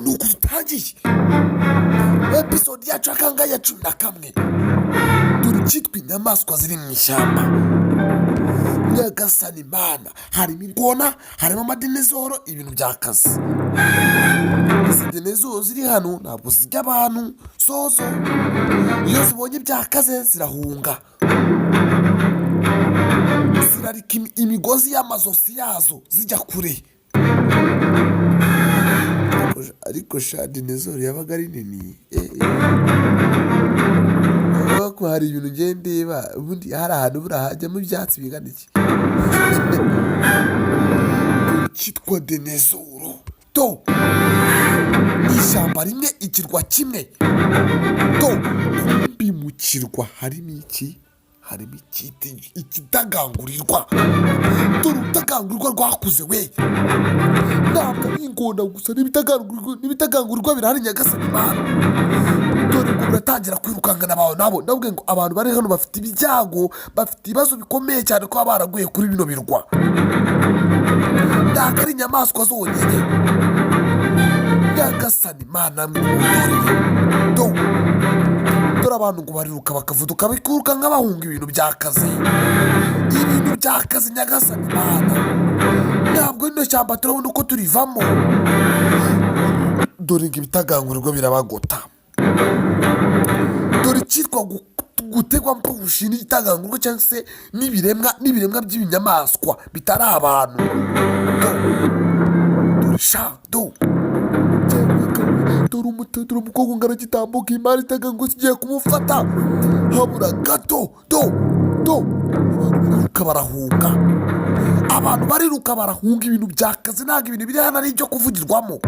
Do, ni uku dutangiye episode yacu akangahe? Ya 11. Dore icyitwa inyamaswa ziri mu ishyamba. Nyagasani Imana, harimo ingona, harimo amadinosaur, ibintu by'akazi. Izi dinosaur ziri hano ntabwo zijya abantu zozo, iyo zibonye byakaze zirahunga, zirarika imigozi y'amazosi yazo zijya kure. Ariko sha, dinosaur yabaga ari nini. Ko hari ibintu ngenda ndeba, ubundi hari ahantu buriya hajyamo ibyatsi bingana iki? Cyitwa dinosaur. Do, ishyamba rimwe, ikirwa kimwe. Do, kumbi mu kirwa harimo iki? Harimo ikitagangurirwa. Dore urutagangurirwa rwakuze we! Ntabwo ari ingona gusa, n'ibitagangurirwa birahari. Nyagasani Imana, dore ngo biratangira kwirukankana abantu nabo. Ndababwiye ngo abantu bari hano bafite ibyago, bafite ibibazo bikomeye cyane kuba baraguye kuri bino birwa. Ntabwo ari inyamaswa zonyine. Nyagasani Imana, mwihorere. Do, dore abantu ngo bariruka, bakavuduka, bikiruka nk'abahunga ibintu by'akazi, ibintu by'akazi. Nyagasani Imana, ntabwo rino shyamba turabona uko turivamo. Dore ngo ibitagangurirwa birabagota. Dore icyitwa gutegwa ambush n'igitagangurirwa cyangwa se n'ibiremwa by'ibinyamaswa bitari abantu. Dore sha, do, dore umukobwa ngo aragitambuka, imari itagangurirwa kigiye kumufata, habura gato. Do, do, abantu bariruka barahunga, abantu bariruka barahunga ibintu byakaze. Ntabwo ibintu biri hano ari ibyo kuvugirwamo.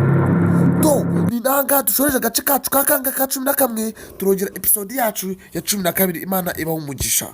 Do, ni nangaha dushoreje agace kacu ka kanga ka 11. Turongera episode yacu ya 12. Imana ibaha umugisha.